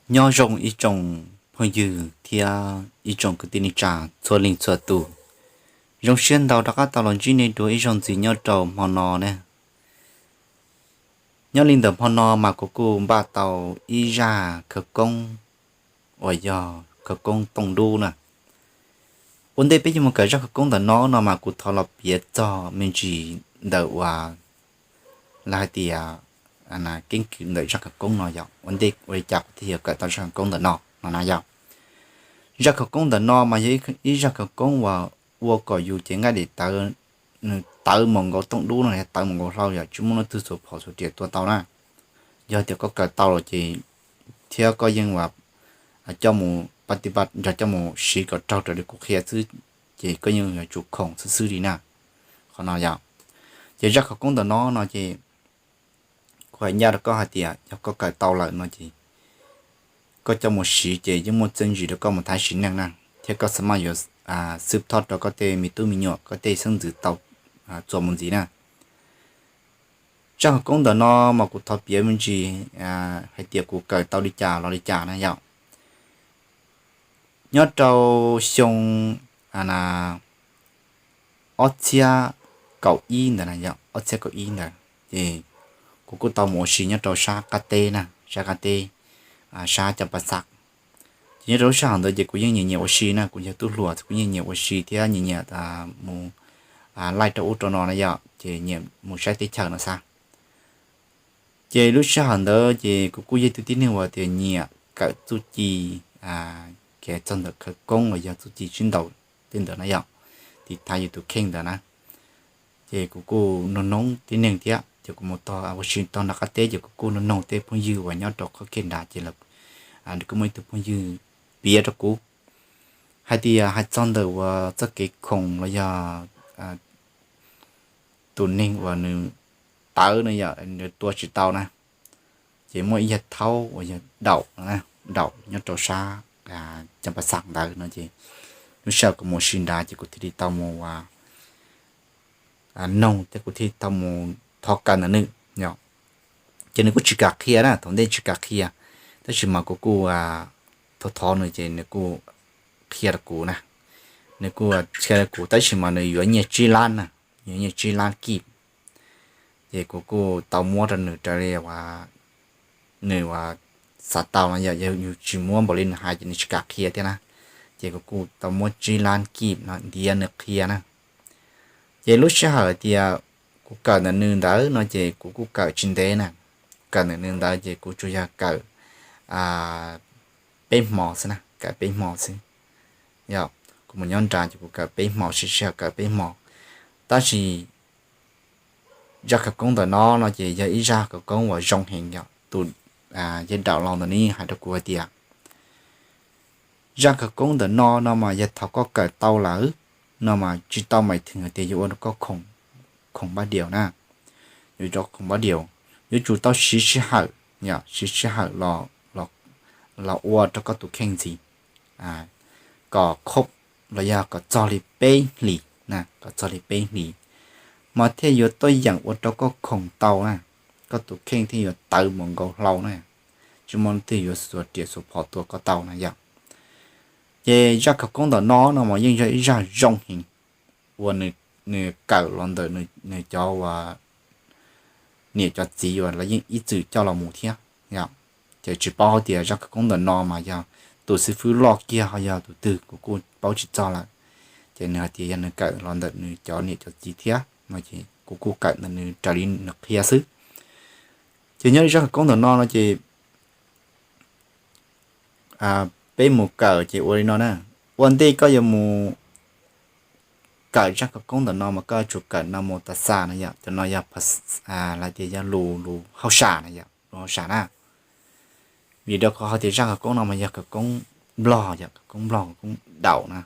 Nyob zoo ib tsoom phooj ywg thiab ib tsoom kwv tij neej tsa txhua leej txhua tus. Zoo siab ntau rov qab tau los ntsib nej dua ib zaug ntxiv nyob rau hmo no ne. Nyob li ntawm hmo no mas kuv kuj npaj tau ib zaj khawv koob uas yog khawv koob tooj dub na. Ua ntej peb yuav mus kawm zaj khawv koob ntawm no no mas kuv thov los piav txog me ntsis ntawm uas lawv hais tias keeb kwm ntawm zaj khawv koob no yog ua ntej ua li cas kuv thiaj yuav kawm tau zaj khawv koob ntawm no no na yog. Zaj khawv koob ntawm no mas yog ib zaj khawv koob uas ua kom yus cev nqaij daim tawv, nws tawv mus nkaus tooj dub no, tawv mus nkaus hlau yom, tsis muaj leej twg txhua phom txhua riam tua tau na. Yog tias koj kawm tau los ces thiab koj yeej ua coj mus pa ti pa nrog coj mus siv kom raug raws li kuv qhia xwb, ces koj yeej yuav tsum khoom xwb xwb li na. Qhov no yog, ces zaj khawv koob ntawm no no ces kuv hais ncaj rau koj hais tias yog koj kawm tau lawm no ces koj coj mus siv ces yeej muaj txiaj ntsig rau koj mus thaiv sim neej na, thiab koj xav maj yuav xwb thoj rau koj tej me tub me nyuam koj tej xeeb ntxwv tau txuas mus ntxiv na. Zaj khawv koob ntawm no mas kuv thov piav me ntsis hais tias kuv kawm tau li cas los li cas na yom. Nyob rau xyoo ob txhiab kaum ib ntawd, ob txhiab kaum ib ntawd ces kuv kuj tau mus ua si nyob rau sab qab teb na, sab qab teb, sab Cam Pas Xas. Ces nyob rau lub sij hawm ntawd ces kuv yeej nyiam nyiam ua si na, kuv yog tub hluas kuv yeej nyiam ua si thiab nyiam nyiam mus laij rau ub rau no na yom, ces nyiam mus saib teb chaws no xwb. Ces lub sij hawm ntawd ces kuv kuj yog ib tug tib neeg uas tias nyiam kawm txuj ci kev txog ntawm khawv koob los yog txuj ci sib ntaus tej ntawd na yom, tiv thaiv yus tus kheej ntawd na. Ces kuv kuj noog noog tib neeg thiab, ces kuv mus tog ua si tog nram qab teb ces kuv kuj noog noog tej phooj ywg uas nyob rau qhov kev nrad ces kuj muaj ib tug phooj ywg piav rau kuv hais tias hais txog ntawm uas txoj kev khoom los yog tus neeg uas nws tawv no yom, nws tua tsis tau na, ces muaj ib yawg thaub uas yog Daum, Daum nyob rau sab Cam Pas Xas ntawd no ces lub sij hawm kuv mus ua si nrad ces kuv thiaj li tau mus noog thiab kuv thiaj tau mus thov kawm ntawm nws. Ces nws kuj tsis kam qhia na, thaum ntej tsis kam qhia, tab sis mas kuv kuj thov thov nws ces nws kuj qhia rau kuv na. Nws kuj qhia rau kuv tab sis mas nws yuav nyiaj tsib lab na, yuav nyiaj tsib lab kib. Ces kuv kuj tau muab rau nws raws li nws xav tau no yom, yog yus tsis muab npaum li nws hais ces nws tsis kam qhia thiab na. Ces kuv kuj tau muab tsib lab kib no ntiav nws qhia na. Ces lub sij hawm tias kuv kawm ntawm nws ntawd no ces kuv kuj kawm tsis ntev na. Kawm ntawm nws ntawd ces kuv tsuas yog kawm peb hmo xwb na, kawm peb hmo xwb. Yog kuv mus nyob nrad ces kuv kawm peb hmo, sib sij hawm kawm peb hmo. Tab sis zaj khawv koob ntawm no no ces yog ib zaj khawv koob uas zoo heev yom. Tus yawg Daum laus ntawd nws yeej hais rau kuv hais tias zaj khawv koob ntawm no no mas yog thaum koj kawm tau lawm no mas tsis tau meem theem hais tias yuav ua rau koj khoom pab diaus na, yuav rau khoom pab diaus, yuav tsum tau siv sij hawm, siv sij hawm los ua rau koj tus kheej ntxiv kom khob los yog kom txog li peb hlis, kom txog li peb hlis mas thiaj yuav tuaj yeem ua rau koj khoom tau na, koj tus kheej thiaj yuav tawv mus nkaus hlau na, tsis muaj leej twg yuav xuas riam xuas phom tua koj tau na yom. Ces zaj khawv koob ntawm no no mas yeej yog ib zaj zoo heev uas nws kawm los ntawm nws cov uas niam cov txiv uas lawv yeej ib txwm coj los mus thiab. Ces tsis paub hais tias zaj khawv koob ntawm no mas yog tus xib fwb loj kiag ho yog tus twg kuv kuj paub tsis txog lawm. Ces nws hais tias yog nws kawm los ntawm nws cov niam cov txiv thiab no ces kuv kuj kawm ntawm nws raws li nws qhia xwb. Ces nyob li zaj khawv koob ntawm no no ces peb mus kawm ces ua li no na, ua ntej koj yuav mus kawm zaj khawv koob ntawm no mas koj yuav tsum kawm Namo Tassa no yom, cov no yog lawv tias yog lus, lus hauj sam na yom, lus hauj sam na. Vim rau qhov hais tias zaj khawv koob no mas yog khawv koob Nplog, yog khawv koob Nplog, khawv koob Daum na,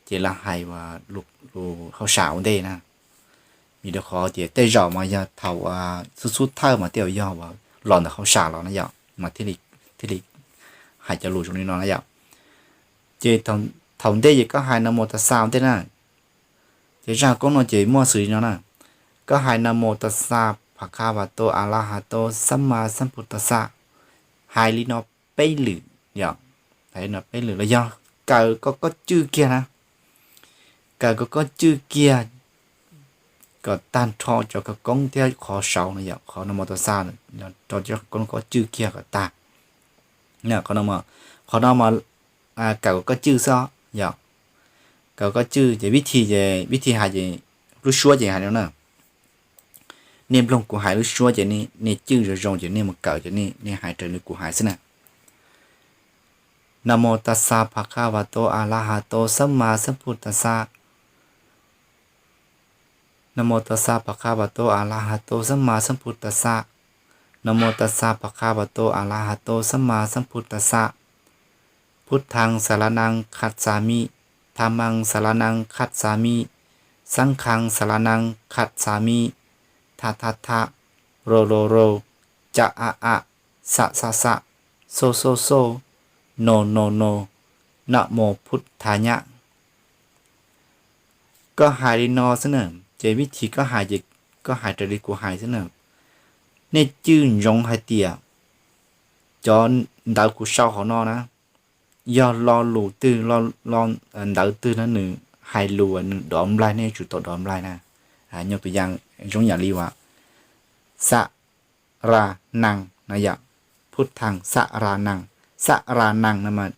ces lawv hais lus hauj sam ua ntej na. Vim rau qhov tias tej zaum mas yog thaum xub xub thawj mas tej zaum yog uas los ntawm hauj sam los na yom, mas thiaj li hais cov lus zoo li no na yom. Ces thaum ntej ces koj hais Namo Tassa ua ntej na. Ces zaj khawv koob no ces muaj xws li no na, koj hais Namo Tassa Bhagavato Arahato Sammāsambuddhassa, hais li no peb lwm, yog, peb lwm los yog kaws koj kob cwj kiag na, kaws koj kob cwj kiag kom tag nrho cov khawv koob thiab qhov saud no yom, qhov namo tassa, rau cov khawv koob kob cwj kiag kom tag. Qhov no mas kaws koj kob cwj xwb yom, kaws kob cwj ces vib thi ces vib thi hais ces lub suab ces hais no na, nej mloog kuv hais lub suab ces nej cwj zoo zoo ces nej mus kaws ces nej hais raws li kuv hais xwb na. Namo tassa bhagavato arahato sammāsambuddhassa. Namo tassa bhagavato arahato sammāsambuddhassa. Namo tassa bhagavato arahato sammāsambuddhassa. Buddhaṃ saraṇaṃ gacchāmi. Dhammaṃ saraṇaṃ gacchāmi. Saṅghaṃ saraṇaṃ gacchāmi. Tha tha tha. Ro ro ro. Ca a a. Sa sa sa. So so so. No no no. Namo buddhāya. Koj hais li no xwb na, ces vib thi koj hais ces koj hais raws li kuv hais xwb na. Nej cwj ntsoov hais tias cov ntawv kuv sau hauv no na, yog lo lus twg, ntawv twg no nws hais lus nws dov nplaig nej yuav tsum tau dov nplaig na. Nyob tus yam zoo yam li uas sa ra na no yom, buddhaṃ sa ra na, sa ra na no mas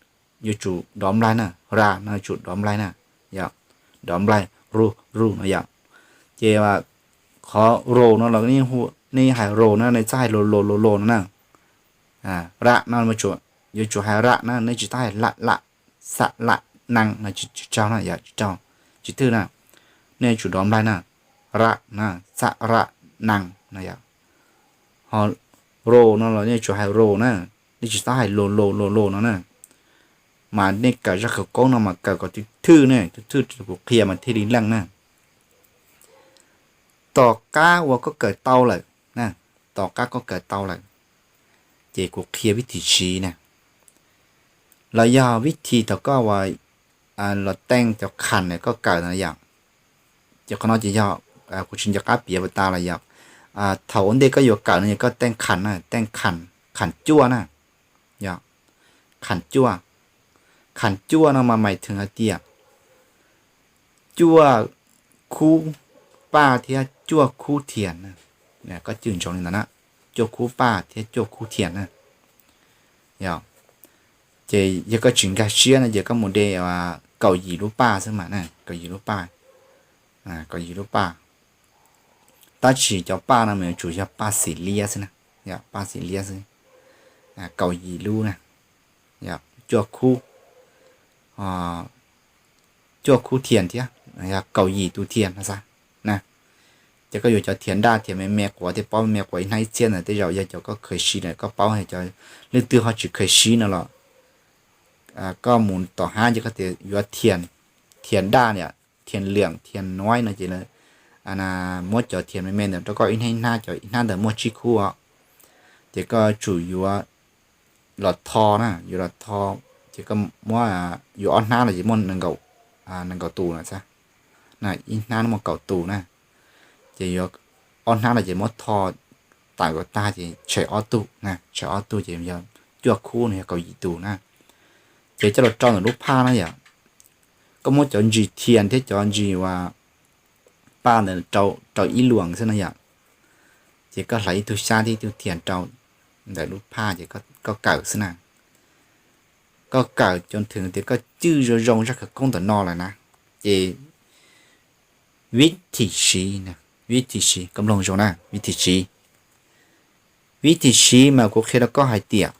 yuav tsum dov nplaig na, ra no yuav tsum dov nplaig na, yog, dov nplaig ru ru no yom. Ces qhov ro no los nej hais ro na, nej txhob hais lo lo lo lo no na. Ra no yuav tsum hais ra na, nej tsis txhob hais la la, sa la na no tsis raug na, yog tsis raug, tsis thwj na. Nej yuav tsum dov nplaig na, ra na, sa ra na no yom. Ho ro no los nej yuav tsum hais ro na, nej tsis txhob hais lo lo lo lo no na. Mas nej kawm zaj khawv koob no mas kawm kom thwj thwj ne, thwj thwj kuv qhia mas thiaj li leej na. Tom qab uas koj kawm tau lawm, tom qab koj kawm tau lawm, ces kuv qhia vib thi siv na, los yog vib thi thaum koj uas los teej cov kham na koj kawm na yom. Ces qhov no ces yog kuv tsis nco qab piav pas tas los yog thaum ua ntej koj yuav kawm no yog koj teej kham na, teej kham, kham cuaj na, yog, kham cuaj, kham cuaj no mas mais theem hais tias cuaj khub paj thiab cuaj khub thiam na. Koj cwj ntsoov li ntawd na, cuaj khub paj thiab cuaj khub thiam na. Yog, ces yog koj tsis nkag siab no ces koj mus de kaum yim lub paj xwb mas na, kaum yim lub paj, kaum yim lub paj. Tab sis cov paj no mas yuav tsum yog paj xim liab xwb na, paj xim liab xwb, kaum yim lub na, cuaj khub, cuaj khub thiam thiab, yog kaum yim tus thiam no xav na. Ces koj yuav cov thiam daj thiam me me quav thiab paub me me quav ib hnab ib txhiab ntawd tej zaum yog cov koj kheev siv na, koj paub cov leej twg ho tsis kheev siv no los koj mus tom hab ces koj tias yuav thiam daj niam, thiam liam, thiam nuaib no ces muab cov thiam me me ntawd rau koj ib hnab ib hnab, cov ib hnab ntawd muaj tsib khub os. Ces koj tsum yuav los tho na, yuav los tho, ces koj muab, yuav ob hnab los ces muaj nees nkaum tus na, ib hnab muaj kaum tus na. Ces yuav ob hnab los ces muab tho tawm kom tag ces tshem ob tug na, tshem ob tug ces yog cuaj khub no yog kaum yim tus na. Ces coj los rau ntawm lub phaj na yom. Koj muab cov ntsis thiam thiab cov ntsis uas paj ntawd rau ib luam xwb na yom. Ces koj hlawv ib tug xyab thiab ib tug thiam rau ntawm lub phaj ces koj kawm xwb na. Koj kawm cov nthwv tias koj cwj zoo zoo zaj khawv koob ntawm no lawm na, ces vib thim siv, vib thim siv, koj mloog zoo na, vib thim siv. Vib thim siv mas kuv qhia rau koj hais tias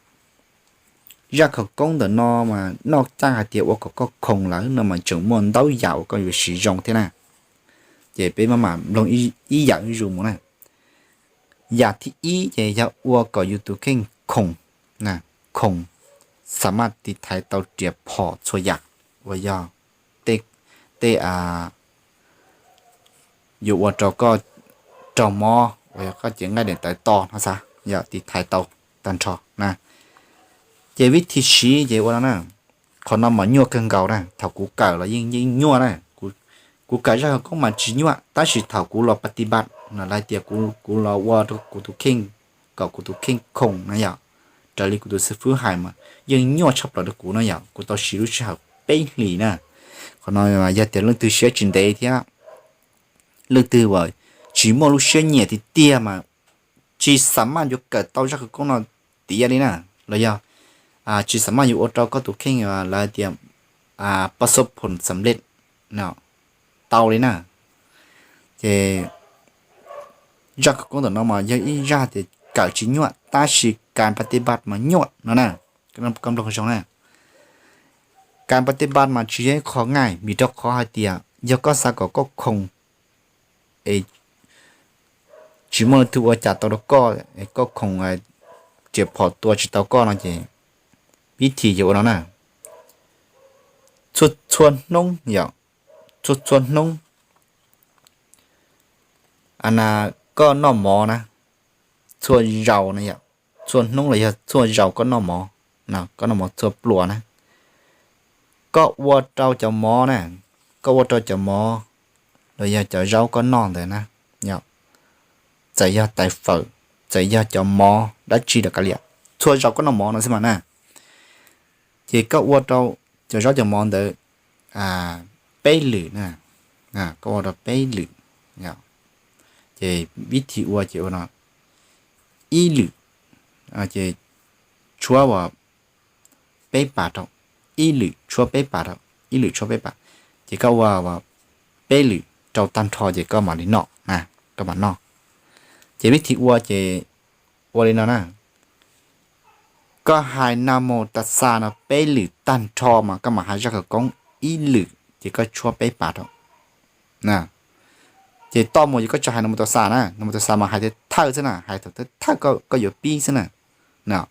zaj khawv koob ntawm no mas noj caj hais tias ua kom koj khoom lawm no mas tseem muaj ntau yam uas koj yuav siv zoo thiab na. Ces peb maj mam mloog ib yam ib zaug mus na. Yam thib ib ces yog ua kom yus tus kheej khoom, khoom, xa maj tiv thaiv tau riam phom txhua yam uas yog tej, yuav ua rau koj raug mob uas yog koj cev nqaij daim tawv to no xav, yog tiv thaiv tau tag nrho na. Ces vib thim siv ces ua no na, qhov no mas nyuaj kawg nkaus na, thaum kuv kawm los yeej yeej nyuaj na. Kuv kawm zaj khawv koob mas tsis nyuaj, tab sis thaum kuv los pa ti npa no lawv tias kuv los ua rau kuv tus kheej, kom kuv tus kheej khoom na yom, raws li kuv tus xib fwb hais mas yeej nyuaj tshaj plaws rau kuv no yom, kuv tau siv lub sij hawm peb hlis na. Qhov no yog tias leej twg siab tsis ntev thiab leej twg uas tsis muaj lub siab nyiam tiag tiag mas tsis xav maj yuav kawm tau zaj khawv koob no tiav li na, los yog tsis xav maj yuav ua rau koj tus kheej lawv tias pas xo phom xam lej tau li na. Ces zaj khawv koob ntawm no mas yog ib zaj tias kawm tsis nyuaj tab sis kas pas ti pas mas nyuaj no na. Koj mloog zoo na, kas pas ti pas mas tsis yog ib qho nqaij vim rau qhov hais tias yog koj xav kom koj khoom es tsis muaj leej twg ua cas tau rau koj, koj khoom riam phom tua tsis tau koj no ces vib thim ces ua no na. Txhua txhua hnub yom, txhua txhua hnub na koj noj mov na, txhua zaus na yom, txhua hnub los yog txhua zaus koj noj mov, koj noj mov txhua pluas na, koj ua rau cov mov na, koj ua rau cov mov los yog cov zaub koj noj ntawd na, txawm yog tais fawm, txawm yog cov mov dab tsi los kav liam, txhua zaus koj noj mov no xwb mas na, ces koj ua rau cov zaub cov mov ntawd peb lwm na, koj ua rau peb lwm, ces vib thim ua ces ua no, ib lwm ces tshuab uas peb pas rau, ib lwm tshuab peb pas rau, ib lwm tshuab peb pas, ces koj ua peb lwm rau tag nrho ces koj mam li noj, koj mam noj. Ces vib thim ua ces ua li no na, koj hais na mos tas xas no peb lwm tag nrho mas koj mam hais zaj khawv koob ib lwm ces koj tshuab peb pas rau. Ces toj mus ces koj tsis hais na mos tas xas na, na mos tas xas mas hais thawj xwb na, hais thawj koj yuav pib xwb na.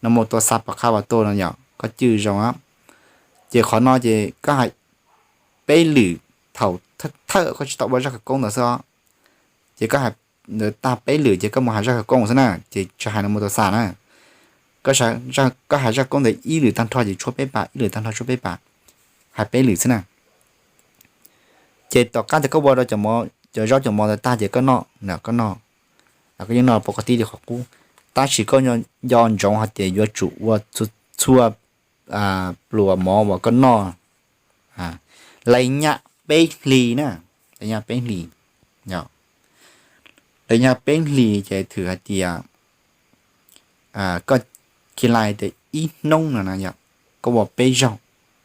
Na mos tas xas pam qha vas tua no yom, koj cwj zoo. Ces qhov no ces koj hais peb lwm thaum thawj koj tsis tau ua zaj khawv koob ntawd xwb, ces koj hais ntawd tag peb lwm ces koj mus hais zaj khawv koob xwb na, ces tsis hais na mos tas xas na. Koj hais zaj khawv koob ntawd ib lwm tag nrho ces tshuab peb pas, ib lwm tag nrho tshuab peb pas, hais peb lwm xwb na. Ces tom qab tias koj ua rau cov zaub cov mov ntawd tag ces koj noj, koj noj, koj yeej noj pov qab tib li qhov qub, tab sis koj nco ntsoov hais tias yuav tsum ua txhua pluas mov uas koj noj li nyaj peb hlis na, li nyaj peb hlis. Li nyaj peb hlis ces thwm hais tias koj khi lai tias ib hnub no na yom, koj ua peb zaug,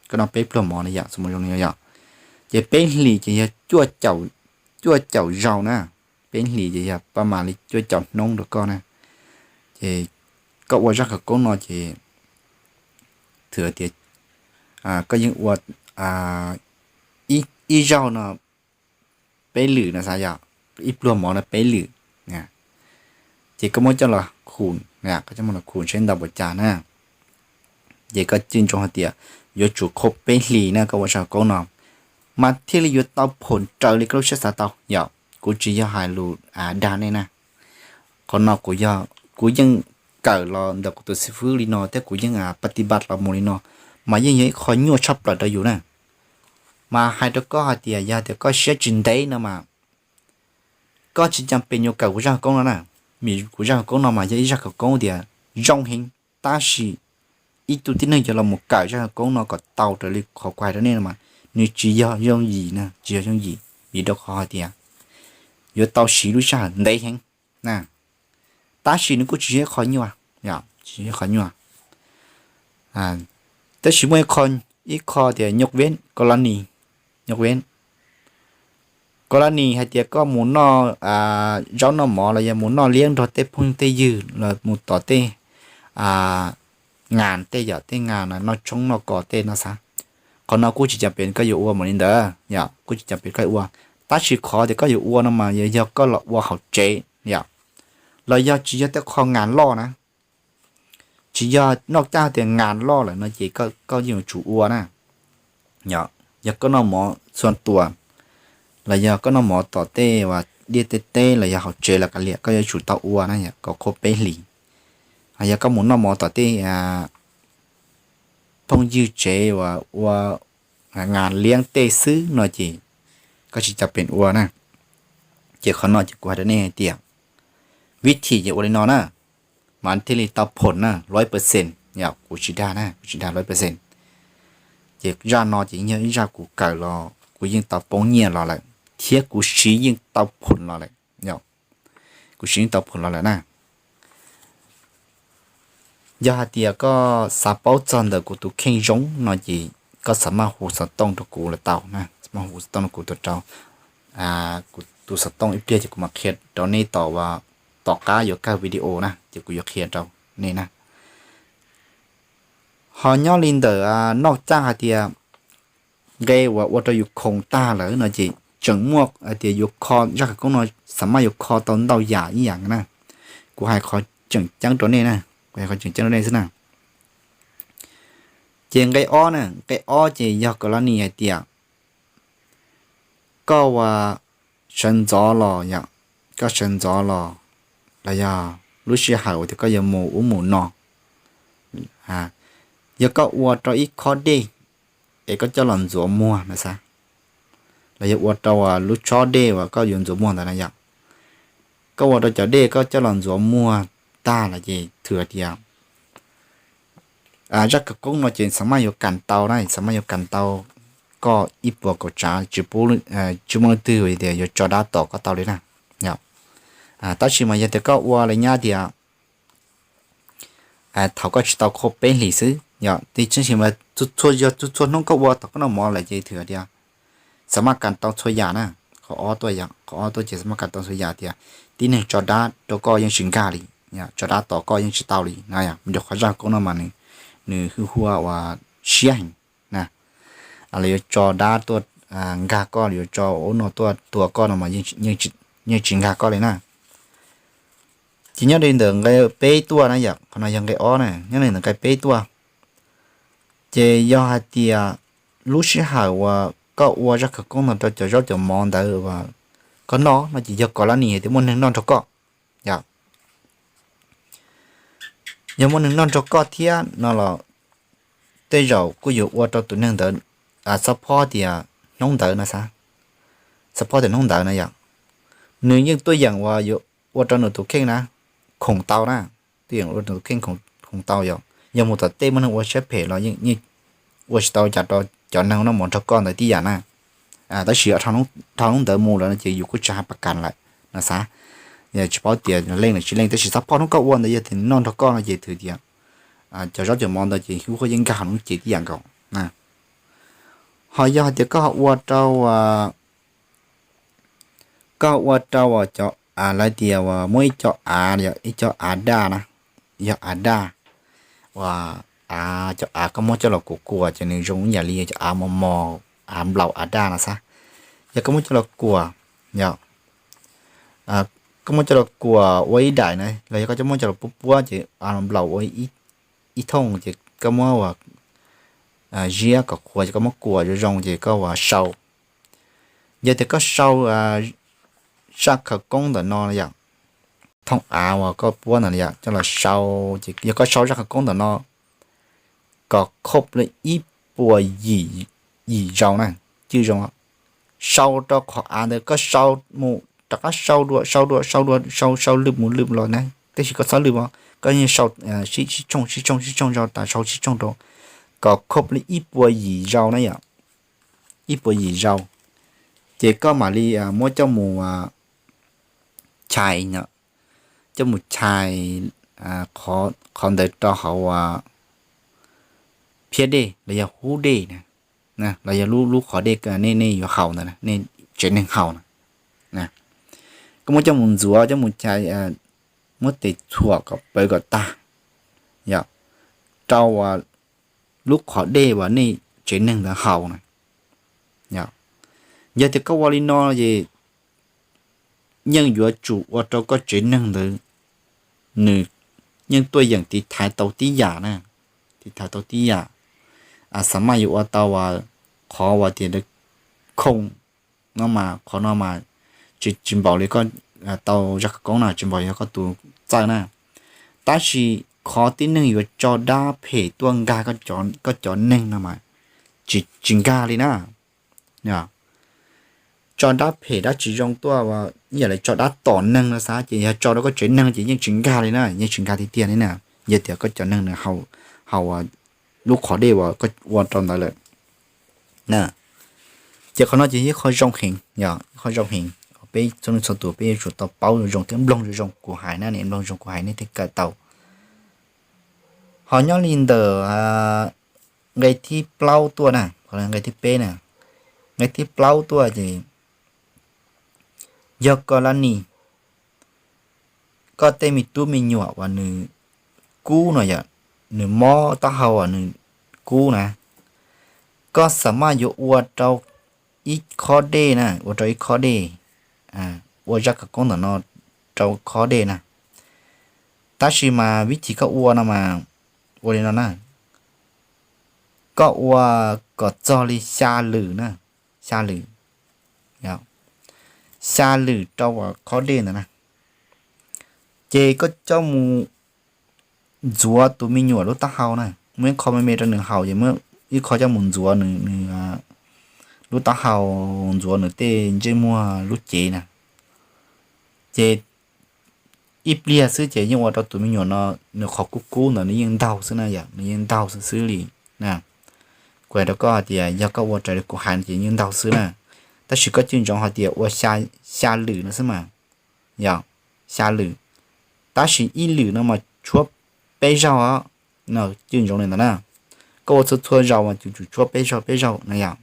koj noj peb pluas mov na yom, xu mus zoo li yom, ces peb hlis ces yog cuaj caum zaus na, peb hlis ces yog pab mam li cuaj caum hnub rau koj na. Ces koj ua zaj khawv koob no ces thwm tias koj yeej ua ib zaug no peb lwm no xav yom, ib pluag mov no peb lwm, ces koj muab coj los khum, koj coj los khum seb ntau npaum cas na. Ces koj cwj ntsoov hais tias yuav tsum kho peb hlis na koj ua zaj khawv koob no, mas thiaj li yuav tau phom raws li koj lub siab xav tau yom. Kuv tsis yog hais lus dag nej na, qhov no kuv yeej kawm los ntawm kuv tus xib fwb li no thiab kuv yeej pas ti pas los mus li no, mas yeej yog ib qho nyuaj tshaj plaws rau yus na. Mas hais rau koj hais tias yog tias koj siab tsis ntev no mas koj tsis cam pes yuav kawm kuv zaj khawv koob no na. Vim kuv zaj khawv koob no mas yog ib zaj khawv koob tias zoo heev, tab sis ib tug tib neeg yuav los mus kawm zaj khawv koob no kom tau raws li qhov kuv hais rau nej no mas nws tsis yog yooj yim na, tsis yog yooj yim, vim rau qhov hais tias yuav tau siv lub sij hawm ntev heev na. Tab sis nws kuj tsis yog ib qho nyuaj, tsis yog ib qho nyuaj. Tab sis muaj ib qho, ib qho tias nyoj veb, koj lab nis, nyoj veb, koj lab nis hais tias koj mus noj zaub noj mov los yog mus noj liab nrog tej phooj tej ywg los mus tom tej ngas tej yom, tej ngas noj tshoob noj kos tej no xav. Qhov no kuj tsis cam pes koj yuav ua mus li ntawd yom, kuj tsis cam pes koj ua. Tab sis qhov tias koj yuav ua no mas yog koj los ua hauv tsev yom, los yog tsis yog tej qho ngas loj na, tsis yog noj caj tias ngas loj lawm no ces koj yeej yuav tsum ua na. Yog koj noj mov txhua tuas los yog koj noj mov tom tej uas diaj tej teb los yog hauv tsev los kav liam koj yuav tsum tau ua na yom, kom kho peb hlis. Yog koj mus noj mov tom tej phooj ywg tsev uas ua ngas liab tej xwb no ces koj tsis cam pes ua na. Ces qhov no ces kuv hais rau nej hais tias vib thim ces ua li no na. mas thiaj li tau phom na, lawm percent, yog kuv tsis dag na, kuv tsis dag lawm percent. Ces zaj no ces yog ib zaj kuv kawm los kuv yeej tau poob nyiaj los lawm, thiab kuv siv yeej tau phom los lawm, yog kuv siv yeej tau phom los lawm na. Yog hais tias koj xav paub txog ntawm kuv tus kheej zoo no ces koj xav maj hu xov tooj rau kuv los tau na, xav maj hu xov tooj rau kuv tau rau kuv tus xov tooj ib pliag ces kuv mam qhia rau nej tom, tom qab yuav kawg video na ces kuv yuav qhia rau nej na. Ho nyob li ntawm noj caj hais tias nqe uas ua rau yus khoom tag lawm no ces tseem muaj hais tias yuav kho zaj khawv koob no, xav maj yuav kho tau ntau yam ib yam na. Kuv hais qhov tseem ceeb rau nej na, kuv hais qhov tseem ceeb rau nej xwb na. Ces nqe ob na, nqe ob ces yog kawg los nim hais tias koj ua sawv ntxov los yom, koj sawv ntxov los, los yog lub sij hawm uas tias koj yuav mus ub mus no, yog koj ua rau ib khob dej es koj coj los ntxuav muag no xav, los yog ua rau lub tshob dej uas koj yuav ntxuav muag ntawd na yom, koj ua rau cov dej koj coj los ntxuav muag tag lawm ces thwm tias zaj khawv koob no ces xav maj yuav kam tau na, xav maj yuav kam tau koj ib puas kaum tsav, tsis muaj leej twg tias yuav tso dab tom koj tau li na. Tab sis mas yog tias koj ua li nyab tias thaum koj tsis tau kho peb hlis xwb yom, tib tseeb sis mas txhua yog txhua txhua hnub koj ua thaum koj noj mov lawm ces thwm tias xav maj kam tau txhua yam na. Qhov ob tuaj, qhov ob tuaj ces xav maj kam tau txhua yam tias tib neeg tso dab rau koj yeej tsis nkag li, tso dab tom koj yeej tsis tau li na. Yog qhov zaj khawv koob no mas nws hwj huaj uas siab heev na. Los yuav tso dab tuaj nkag koj, los yuav tso ub no tuaj tua koj no mas yeej tsis nkag koj li na. Ces nyob li ntawm nqe peb tuaj na yom, qhov no yog nqe ob na, nyob li ntawm nqe peb tuaj ces yog hais tias lub sij hawm uas koj ua zaj khawv koob no rau cov zaub cov mov ntawd uas koj noj no ces yog kawg los nim hais tias muaj neeg noj nrog koj, yog muaj neeg noj nrog koj thiab no los tej zaum kuj yuav ua rau tus neeg ntawd, xab phob tias hnub ntawd no xav, xab phob tias hnub ntawd na yom, nws yeej tuaj yeem uas yuav ua rau nws tus kheej na, khoom tau na, tuaj yeem ua rau nws tus kheej khoom tau yom. Yog mus tom tej muaj neeg ua siab phem los yeej ua tsis tau cas rau cov neeg noj mov nrog koj ntawd tib yam na. Tab sis dhau hnub ntawd mus lawm no ces yus kuj tsis hais pas kas lawm no xav, tsis paub tias leej los tsis leej, tab sis xab phob hnub koj ua ntawd yog tias noj nrog koj no ces thwm tias cov zaub cov mov ntawd ces hwj huaj yeej nkag hauv lub cev tib yam nkaus. Ho yog hais tias koj ua rau, koj ua rau cov, lawv tias uas muab ib co av, ib co av daj na, yog av daj uas av, cov av koj muab coj los kuam kuam ces nws zoo ib yam li cov av mos mos, av nplaum av daj no xav. Yog koj muab coj los kuam, yog koj muab coj los kuam ua ib daim na, los yog koj muab coj los puab puab ces av nplaum ua ib thooj ces koj muab ua ziab kom qhuav ces koj muab kuam zoo zoo ces koj ua sau. Yog tias koj sau zaj khawv koob ntawm no yom, thooj av uas koj puab ntawd yom, coj los sau, ces yog koj sau zaj khawv koob ntawm no kom khoj li ib puas yim zaus na, cwj zoo, sau rau qhov av ntawd koj sau mus rov qab sau dua, sau dua, sau dua, sau sau lwm mus lwm los na, tab sis koj txhob lwm, koj yeej sau sib tshooj sib tshooj sib tshooj zog tas sau sib tshooj rau kom khoj li ib puas yim zaus na yom, ib puas yim zaus, ces koj mam li muab coj mus chais, coj mus chais qhov ntawd rau hauv phiab dej los yog hub dej, los yog lub qhov dej nej yuav haus ntawd, nej tsev neeg haus na. Koj muab coj mus ntxuav, coj mus chais, muab tes txhuam kom pawv kom tag, yog rau lub qhov dej uas nej tsev neeg ntawd haus na. Yog tias koj ua li no ces yeej yuav tsum ua rau koj tsev neeg ntawd nws yeej tuaj yeem tiv thaiv tau tib yam na, tiv thaiv tau tib yam. Xav maj yuav ua tau qhov uas tias khoom no mas qhov no mas tsis, tsis npaum li koj tau zaj khawv koob no, tsis npaum li koj tus txawj na. Tab sis qhov tib neeg yuav tso dab phem tuaj nkag koj cov neeg no mas tsis, tsis nkag li na. tso dab phem dab tsis zoo tuaj, yam li tso dab tom neeg no xav, ces yog tso rau koj tsev neeg ces yeej tsis nkag li na, yeej tsis nkag tiag tiag li na. Yog tias koj cov neeg nws haus lub qhov dej uas koj ua rau ntawd lawm na. Ces qhov no ces ib qho zoo heev, yog ib qho zoo heev, peb txhua leej txhua tus peb yuav tsum tau paub zoo zoo thiab mloog zoo zoo kuv hais na, nej mloog zoo kuv hais nej thiaj kawm tau. Ho nyob li ntawm nqe thib plaub tuaj na, nqe thib peb na, nqe thib plaub tuaj ces yog koj lab nis, koj tej me tub me nyuam uas nws kub no yom, nws mob taub hau uas nws kub na, koj xam maj yuav ua rau ib khob dej na, ua rau ib khob dej, ua zaj khawv koob ntawm no rau khob dej na. Tab sis mas vib thim koj ua no mas ua li no na, koj ua kom txog li xya lwm na, xya lwm, xya lwm rau khob dej ntawd na. Ces koj coj mus ntxuav tus me nyuam lub taub hau na, muab ib qho me me rau nws haus, ces muab ib qho coj mus ntxuav nws lub taub hau, ntxuav nws tej ntsej muag lub cev na. Ces ib pliag xwb ces yeej ua rau tus me nyuam no nws qhov kub kub ntawd nws yeej ntaug xwb na, yog nws yeej ntaug xwb xwb li na. Kuv hais rau koj hais tias yog koj ua raws li kuv hais no ces yeej ntaug xwb na. Tab sis koj cwj ntsoov hais tias ua xya lwm no xwb mas, yog xya lwm, tab sis ib lwm no mas tshuab peb zaug os, cwj ntsoov li ntawd na. Koj ua txhua txhua zaus mas tsum tshuab peb zaug peb zaug na yom.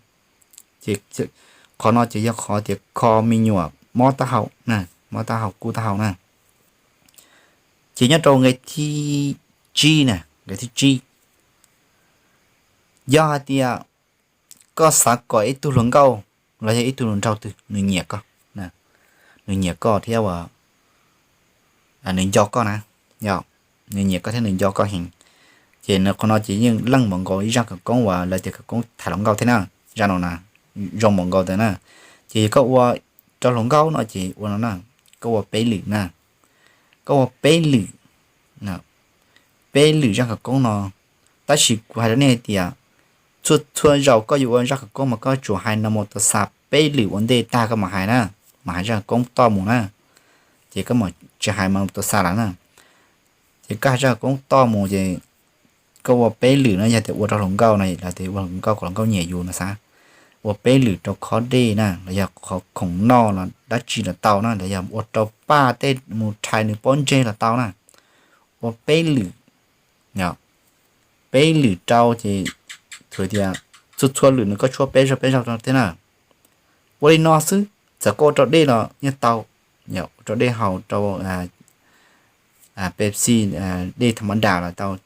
Ces qhov no ces yog qhov tias kho me nyuam mob taub hau, mob taub hau kub taub hau na. Ces nyob rau nqe thib tsib na, nqe thib tsib, yog hais tias koj xav kom ib tug hluas nkauj los yog ib tug hluas nraug twg nws nyiam koj, nws nyiam koj thiab nws nco koj na, yog nws nyiam koj thiab nws nco koj heev, ces nws qhov no ces yeej leej npaum nkaus ib zaj khawv koob uas lawv tias khawv koob thaiv hluas nkauj thiab na. Zaj no na zoo npaum nkaus ntawd na. Ces yog koj ua rau hluas nkauj no ces ua no na, koj ua peb lwm na, koj ua peb lwm, peb lwm zaj khawv koob no. Tab sis kuv hais rau nej hais tias txhua txhua zaus koj yuav ua zaj khawv koob mas koj tsuas hais no mus tau xa peb lwm ua ntej tag koj mam hais na, mam hais zaj khawv koob toj mus na. Ces koj mam tsis hais mus tau xa lawm na. Ces koj hais zaj khawv koob toj mus ces koj ua peb lwm no, yog tias ua rau hluas nkauj no los tias ua hluas nkauj kom hluas nkauj nyiam yus no xav, ua peb lwm rau khob dej na, los yog qhov khoom noj los dab tsi los tau na, los yog ua rau paj tej mus rhais nws pob ntseg los tau na. Ua peb lwm, peb lwm rau ces txhua tias txhua txhua lwm nws koj tshuab peb zaug peb zaug rau thiab na. Ua li no xwb, txawm koj ua rau dej los yeej tau, ua rau dej haus, rau Pepsi, dej tha ma das los tau,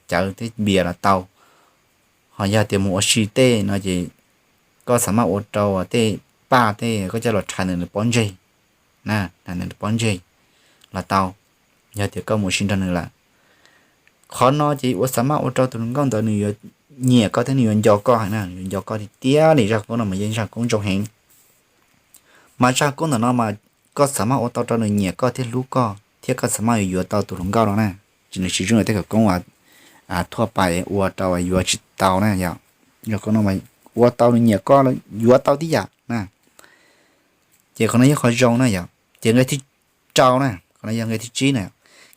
cawv thiab npias los tau. Ho yog tias mus ua si tej no ces koj xav maj ua rau tej paj tej koj coj los rhais ntawm nws pob ntseg na, rhais ntawm nws pob ntseg los tau, yog tias koj mus ua si nrog nws lawm. Qhov no ces ua xav maj ua rau tus hluas nkauj ntawd nws yuav nyiam koj thiab nws yuav nco koj heev na, yuav nco koj tiag tiag li. Zaj khawv koob no mas yeej zaj khawv koob zoo heev. Mas zaj khawv koob ntawm no mas koj xav maj ua tau rau nws nyiam koj thiab hlub koj thiab koj xav maj yuav yuav tau tus hluas nkauj no na. Tsis, nws tsis zoo li tej khawv koob thuaj pais ua rau yuav tsis tau na yom. Zaj khawv koob no mas ua tau nws nyiam koj yuav tau tib yam na. Ces qhov no yog qhov zoo na yom. Ces nqe thib rau na, qhov no yog nqe thib tsib na.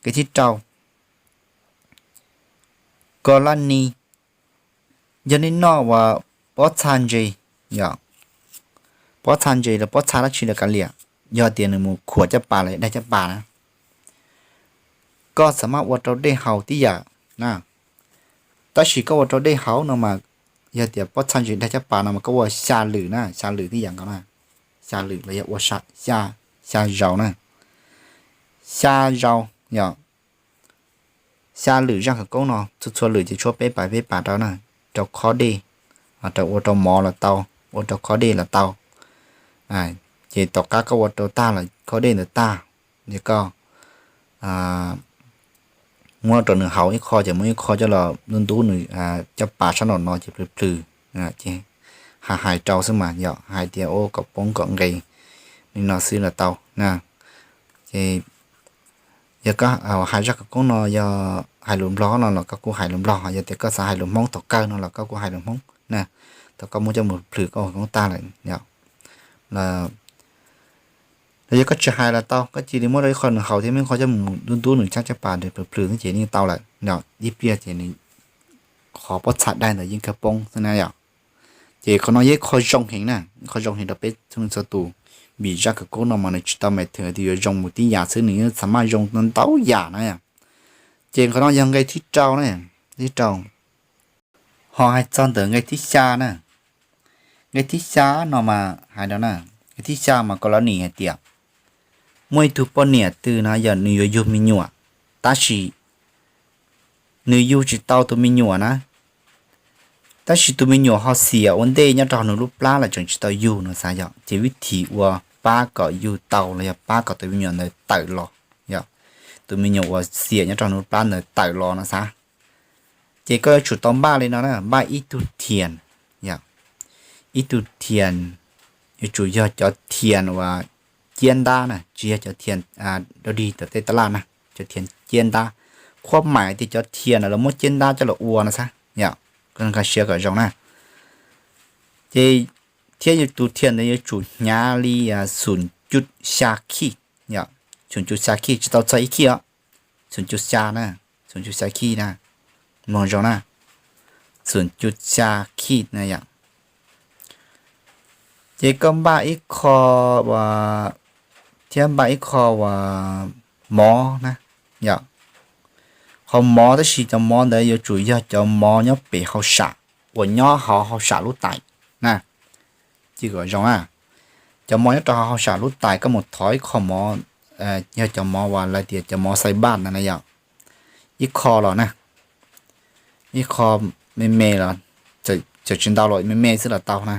Nqe thib rau, koj lab ni, yog nej noj uas pob txha ntses, yog pob txha ntses los pob txha dab tsi los kav liam, yog tias nws mus khuam caj pas los dag caj pas na, koj xav maj ua rau dej haus tib yam na. Tab sis koj ua rau dej haus no mas, yog tias pob txha ntses dag caj pas no mas koj ua xya lwm na, xya lwm tib yam nkaus na, xya lwm los yog ua xya zaus na, xya zaus, yog xya lwm zaj khawv koob no, txhua txhua lwm ces tshuab peb pas peb pas rau na, rau khob dej, rau ua rau mov los tau, ua rau khob dej los tau. Ces tom qab koj ua rau tag lawm khob dej ntawd tag, ces koj muab rau nws haus ib qho, ces muab ib qho coj los ntub ntub nws caj pas sab nraum no ces plhws plhws, ces hais hais rau xwb mas yog hais tias ua kom poob kom nqes li no xwb los tau na. Ces yog koj hais zaj khawv koob no yog hais lus Nplog no los koj kuj hais lus Nplog, yog tias koj xav hais lus Hmoob thaum kawg no los koj kuj hais lus Hmoob na. Thaum koj muab coj mus plhws koj ua khawv koob tag lawm, yog Los yog koj tsis hais los tau, koj cia li muab rau ib qho nws haus thiab muab ib qho coj mus ntub ntub nws tsab caj pas plhws plhws xwb ces yeej tau lawm no. Ib pliag ces nws qhov pob txha daig ntawd yeej kawg poob xwb na yom. Ces qhov no yog ib qho zoo heev na, ib qho zoo heev rau peb txhua leej txhua tus, vim zaj khawv koob no mas nws tsis tau meem theem tias yuav zoo mus tib yam xwb, nws yeej txhaj maj zoo ntau yam na. Ces qhov no yog nqe thib rau na, thib rau. Ho hais txog ntawm nqe thib xya na, nqe thib xya no mas hais no na, nqe thib xya mas koj los nim hais tias muaj ib tug poj niam twg no yog nws yuav yug me nyuam, tab sis nws yug tsis tau tus me nyuam na, tab sis tus me nyuam ho xiam ua ntej nyob rau nws lub plab los tseem tsis tau yug no xav yom. Ces vib thim uas pab kom yug tau los yog pab kom tus me nyuam ntawd tawm los, yog tus me nyuam uas xiam nyob rau nws lub plab ntawd tawm los no xav, ces koj yuav tsum tau npaj li no na, npaj ib tug thias, yog ib tug thias, yuav tsum yog cov thias uas ciab ntab na, tsis yog cov thias dog dig tom tej taj laj na, cov thias ciab ntab. Qhuab maim tias cov thias no lawv muab ciab ntab coj los ua no xav, yog koj nkag siab kom zoo na. Ces thiab tus thias ntawd yuav tsum hnyav li xum cuj xya khij, yog xum cuj xya khij, tsis tau txog ib khij os, xum cuj xya na, xum cuj xya khij na, mloog zoo na, xum cuj xya khij na yom. Ces koj npaj ib qho, thiab npaj ib qho uas mov na, yom, qhov mov, tab sis cov mov ntawd yuav tsum yog cov mov nyob pem hauj sam, uas nyob hauv hauj sam lub tais na. Cia kom zoo na, cov mov nyob rau hauv hauj sam lub tais koj mus thov ib qho mov, yog cov mov uas lawv tias cov mov xais npaj ntawd na yom, ib qho los na, ib qho me me los, txawm tsis ntau los me me xwb los tau na.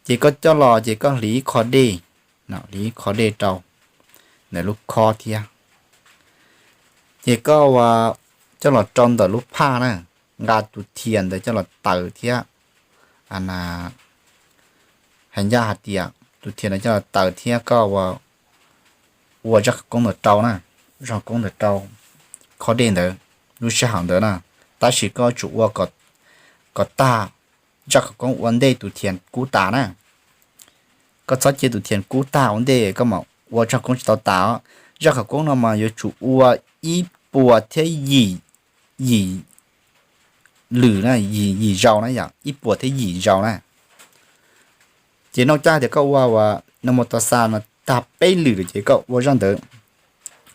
Ces koj coj los ces koj hliv ib qho dej, hliv ib qho dej rau ntawm lub khob thiab. Ces koj ua, coj los rau ntawm lub phaj na, nqa tus thias ntawd coj los taws thiab, hais ncaj hais tias tus thias ntawd coj los taws thiab koj ua, ua zaj khawv koob ntawd rau na, zaj khawv koob ntawd rau khob dej ntawd, lub sij hawm ntawd na. Tab sis koj yuav tsum ua kom tag zaj khawv koob ua ntej tus thias kub tas na. Koj txhob cia tus thias kub tag ua ntej koj mam ua zaj khawv koob tsis tau tas os. Zaj khawv koob no mas yuav tsum ua ib puas thiab yim, yim lwm na, yim, yim zaus na yom, ib puas thiab yim zaus na. Ces noj caj tias koj ua uas no mus tau xa no tag peb lwm lawm ces koj ua zaj ntawd,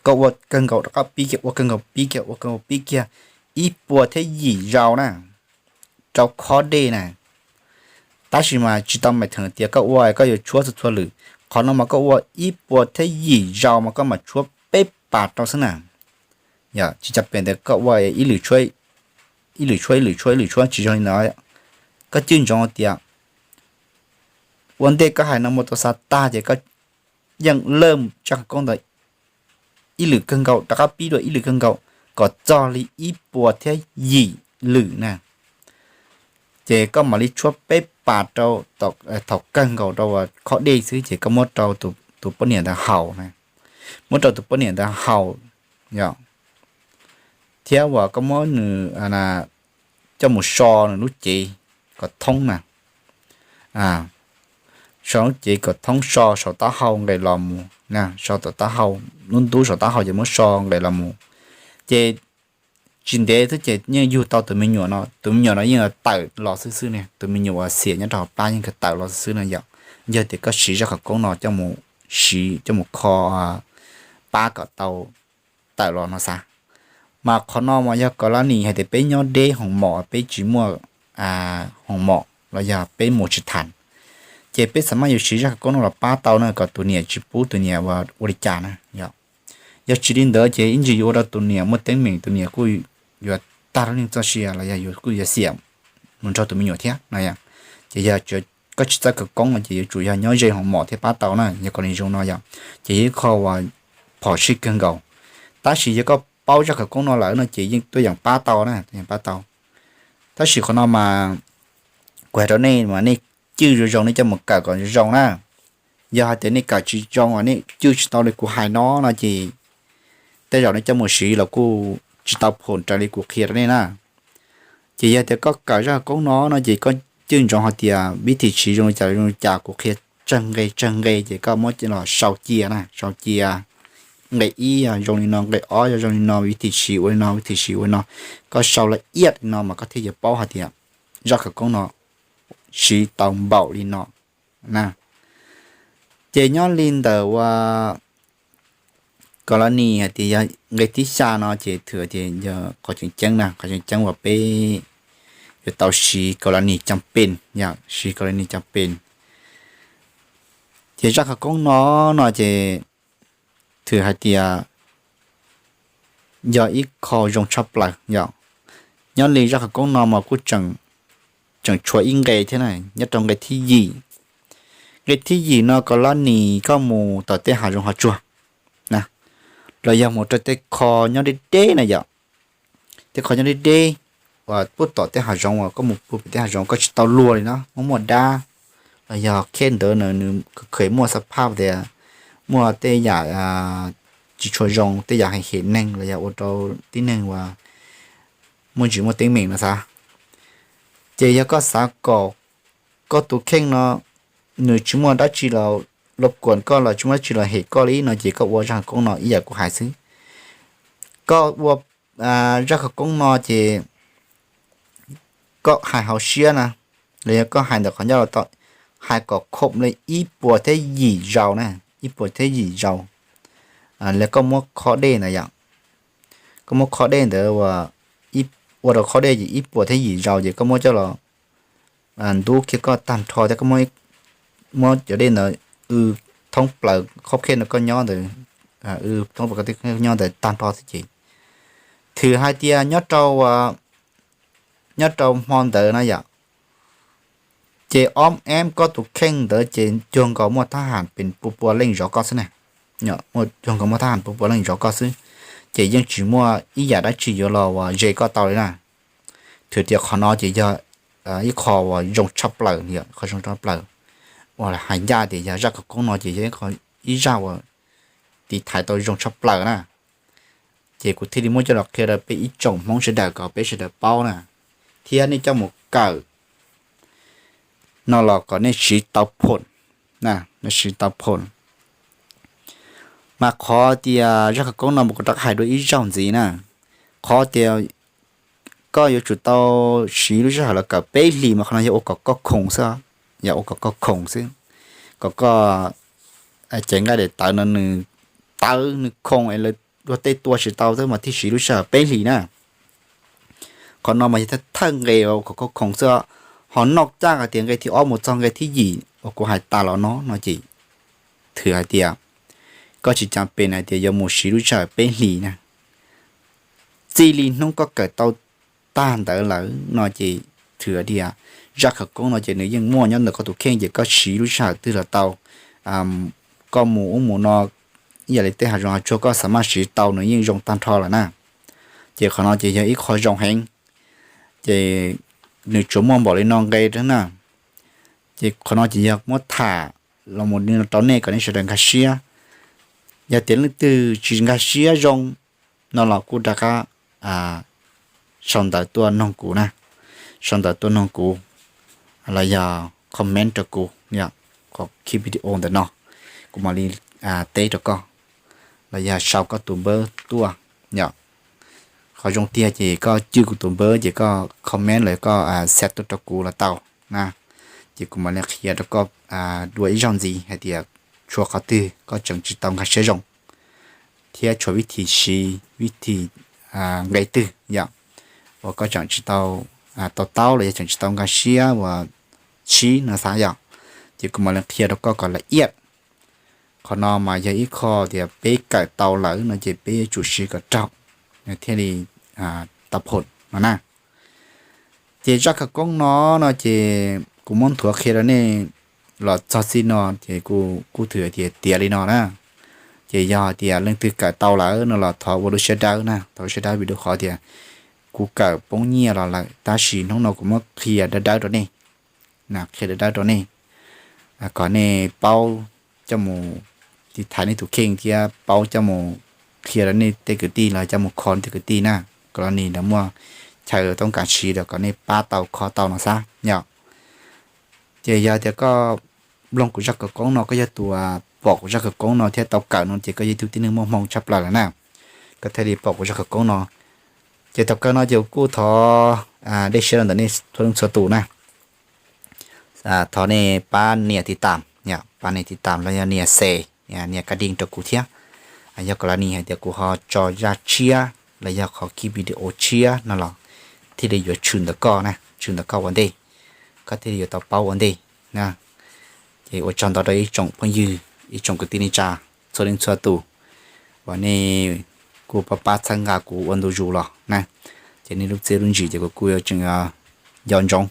koj ua kawg nkaus rov qab pib kiag, ua kawg nkaus pib kiag, ua kawg nkaus pib kiag ib puas thiab yim zaus na, rau khob dej na. Tab sis mas tsis tau meem theem tias koj ua koj yuav tshuab txhua txhua lwm. Qhov no mas koj ua ib puas thiab yim zaus mas koj mam tshuab peb pas rau xwb na. Yog tsis cas pem ntawd koj ua ib lwm tshuab, ib lwm tshuab, ib lwm tshuab, ib lwm tshuab tsis zoo li no. Koj cwj ntsoov tias ua ntej koj hais no mus tau xa tag ces koj yeej laj zaj khawv koob ntawd ib lwm kawg nkaus rov qab pib dua ib lwm kawg nkaus kom txog li ib puas thiab yim lwm na. Ces koj mam li tshuab peb pas rau thaum kawg nkaus rau khob dej xwb ces koj muab rau tus poj niam ntawd haus na, muab rau tus poj niam ntawd haus, yog, thiab uas koj muab nws coj mus so nws lub cev kom thoob na, so lub cev kom thoob, so saum taub hau nqes los mus, so tom taub hau, lub ntub saum taub hau ces muab so nqes los mus. Ces tsis ntev xwb ces yeej yug tau tus me nyuam no, tus me nyuam no yeej tawm los xwb xwb ne, tus me nyuam uas xiam nyob rau hauv plab yeej tawm los xwb xwb no yom. Yog tias koj siv zaj khawv koob no coj mus siv coj mus kho pab kom tau tawm los no xav. Mas qhov no mas yog kov lab nim hais tias peb nyob deb hoos mom peb tsis muaj hoos mom los yog peb mus tsis tham, ces peb xav mas yuav siv zaj khawv koob no los pab tau na kom tus niam tsis pub tus niam ua li cas na yom. Yog tsis li ntawd ces ib ntsis yuav ua rau tus niam muaj teeb meem, tus niam kuj yuav tag lub neej txoj sia los yog kuj yuav xiam mus nrog tus me nyuam thiab no. Ces yog koj tsis txawj khawv koob no ces yuav tsum yog nyob ze hoos mom thiaj pab tau na, yog kom nws zoo no yom. Ces yog ib qho uas phom sij kawg nkaus. Tab sis yog koj paub zaj khawv koob no lawm no ces yeej tuaj yeem pab tau na, tuaj yeem pab tau. Tab sis qhov no mas kuv hais rau nej mas nej cwj zoo zoo nej coj mus kawm kom zoo zoo na. Yog hais tias nej kawm tsis zoo, nej cwj tsis tau li kuv hais no no ces tej zaum nej coj mus siv los kuj tsis tau phom raws li kuv qhia rau nej na. Ces yog tias koj kawm zaj khawv koob no no ces koj cwj ntsoov hais tias vib thim siv zoo li cas zoo li cas kuv qhia tsawg nqe tsawg nqe ces koj muab los sau cia na, sau cia. Nqe ib yog zoo li no, nqe ob yog zoo li no, vib thim siv ua li no, vib thim siv ua li no. Koj sau lawm ib yam li no mas koj thiaj yuav paub hais tias zaj khawv koob no siv tau npaum li no na. Ces nyob li ntawm ua kos las nis hais tias yog nqe thib xya no ces thwm tias yog qhov tseem ceeb na, qhov tseem ceeb uas peb yuav tau siv kos las nis cam pes, yog siv kos las nis cam pes. Ces zaj khawv koob no no ces thwm hais tias yog ib qho zoo tshaj plaws yom. Nyob li zaj khawv koob no mas kuj tseem tshuav ib nqe thiab na, nyob rau nqe thib yim. Nqe thib yim no kos las nis koj mus tom tej hav zoov hav tsuag na, los yog mus rau tej qho nyob deb deb na yom, tej qho nyob deb deb uas pub tom tej hav zoov uas koj mus pw pem tej hav zoov koj tsis tau luag li na, muaj muaj dab los yog khej ntawd na, nws kheev muaj xab phaj tias muaj tej yam tsis tshua zoo, tej yam hem hem neeg los yog ua rau tib neeg uas muaj ntsis muaj teeb meem no xav. Ces yog koj xav kom koj tus kheej no nws tsis muaj dab tsi los kuam koj los tsis muaj dab tsi los hem koj li no ces koj ua zaj khawv koob no ib yam kuv hais xwb. Koj ua zaj khawv koob no ces koj hais hauv siab na, los yog koj hais ntawm qhov ncauj los tau, hais kom khoom li ib puas thiab yim zaus na, ib puas thiab yim zaus. Los koj muab khob dej ntawd yom, koj muab khob dej ntawd ua rau khob dej ces ib puas thiab yim zaus ces koj muab coj los ntub kiag koj tag nrho thiab koj muab cov dej ntawd w thoob plaws qhov khej no koj nyob ntawd, w thoob plaws koj nyob ntawd tag nrho xwb ces thwm hais tias nyob rau, nyob rau hmo ntawd na yom, ces ob em koj tus kheej ntawd ces cuag nkaus muaj thab ham pes pua pua leej zov koj xwb na. Cuag nkaus muaj thab ham pua pua leej zov koj xwb, ces yeej tsis muaj ib yam dab tsi yuav los uas ze koj tau li na. Thwm tias qhov no ces yog ib qho uas zoo tshaj plaws, qhov zoo tshaj plaws uas hais ncaj tias yog zaj khawv koob no ces yog ib qho, ib zaj uas tiv thaiv tau zoo tshaj plaws na. Ces kuv thiaj li muab coj los qhia rau peb ib tsoom Hmoob sawv daws kom peb sawv daws paub na, thiab nej coj mus kawm no los kom nej siv tau phom na, nej siv tau phom. Mas qhov tias zaj khawv koob no mas kuv rov qab hais dua ib zaug ntxiv na, qhov tias koj yuav tsum tau siv lub sij hawm los kawm peb hlis mas qhov no yog ua kom koj khoom xwb, yog ua kom koj khoom xwb, kom koj cev nqaij daim tawv no nws tawv nws khoom es lawv luag tej tua tsis tau xwb mas thiaj siv lub sij hawm peb hlis na. Qhov no mas yog thawj nqe ua kom koj khoom xwb, ho noj caj hais tias nqe thib ob mus txog nqe thib yim uas kuv hais tas los no no ces thwm hais tias koj tsis cam pes hais tias yuav mus siv lub sij hawm peb hlis na. Txij li hnub koj kawm tau tag ntawd lawm no ces thwm tias zaj khawv koob no ces nws yeej muaj nyob ntawm koj tus kheej ces koj siv lub sij hawm twg los tau. Koj mus ub mus no ib yam li tej hav zoov hav tsuag koj xav maj siv tau nws yeej zoo tag nrho lawm na. Ces qhov no ces yog ib qho zoo heev, ces nws tsuas muaj npaum li no nqe na. Ces qhov no ces yog muab tham los mus rau nej kom nej sawv daws nkag siab. Yog tias leej twg tsis nkag siab zoo no los kuj rov qab sau ntawv tuaj noog kuv na, sau ntawv tuaj noog kuv los yog comment rau kuv, qhov video ntawm no kuv mam li teb rau koj, los yog sau koj tus npawb tuaj. Qhov zoo tiag ces koj coj kuv tus npawb ces koj comment los koj xa tuaj rau kuv los tau na, ces kuv mam li qhia rau koj dua ib zaug ntxiv hais tias tshuav qhov twg koj tseem tsis tau nkag siab zoo, thiab tshuav vib thim siv vib thim nqe twg yom uas koj tseem tsis tau to taub los yog tseem tsis tau nkag siab uas siv no xav yom, ces kuv mam li qhia rau koj kom lawv iab. Qhov no mas yog ib qho tias peb kawm tau lawm no ces peb yuav tsum siv kom raug thiaj li tau phom no na. Ces zaj khawv koob no no ces kuv muab nthuav qhia rau nej los txog txij no ces kuv kuj thwm tias tiav li no na. Ces yog tias leej twg kawm tau lawm no los thov ua lub siab dawb na, thov lub siab dawb vim rau qhov tias kuv kawm poob nyiaj los lawm tab sis hnub no kuv muab qhia dawb dawb rau nej, qhia dawb dawb rau nej kom nej paub coj mus tiv thaiv nej tus kheej thiab paub coj mus qhia rau nej tej kwv tij los coj mus kho nej tej kwv tij na, kom lawv muaj chaw toob kas siv los kom nej pab tau kho tau no xav yom. Ces yog tias koj mloog kuv zaj khawv koob no, koj yog tus pom kuv zaj khawv koob no thiab tau kawm no ces koj yog ib tug tib neeg muaj hmoo tshaj plaws lawm na. Koj thiaj li pom kuv zaj khawv koob no. Ces thaum kawg no ces kuv kuj thov dej siab rau ntawm nej txhua leej txhua tus na. Thov nej pab nias tiv tam, pab nias tiv tam los yog nias xes, nias ka ding rau kuv thiab. Yog kom lawv nias hais tias kuv ho tso zaj tshiab los yog qhov kib video tshiab no los thiaj li yuav tshwm ntawm koj na, tshwm ntawm koj ua ntej, koj thiaj li yuav tau paub ua ntej na. Ces ua tsaug ntau rau ib tsoom phooj ywg, ib tsoom kwv tij neej tsa txhua leej txhua tus uas nej kuj pab pab txhawb nqa kuv ua ntu zus los na. Ces nej lub txiaj lub ntsig ces kuv kuj yuav tseem nco ntsoov.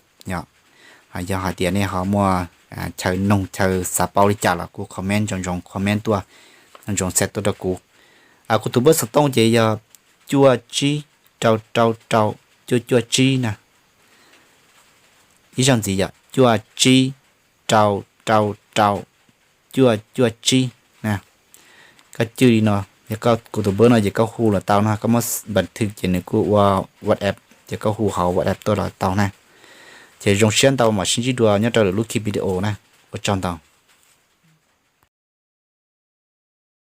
Yog hais tias nej ho muaj chaw noog chaw xav paub li cas los kuj comment ntsoov ntsoov, comment tuaj ntsoov ntsoov txhais tuaj rau kuv. Kuv tus npawb xov tooj ces yog cuaj tsib rau rau rau cuaj cuaj tsib na. Ib zaug ntxiv yom, cuaj tsib rau rau rau cuaj cuaj tsib na. Koj cwj li no, yog koj kuv tus npawb no ces koj hu los tau no, koj muab npa thwj ces nws kuj ua WhatsApp ces koj hu hauv WhatsApp tuaj los tau na. Ces zoo siab ntau mam sib ntsib dua nyob rau lwm lub kib video na. Ua tsaug ntau.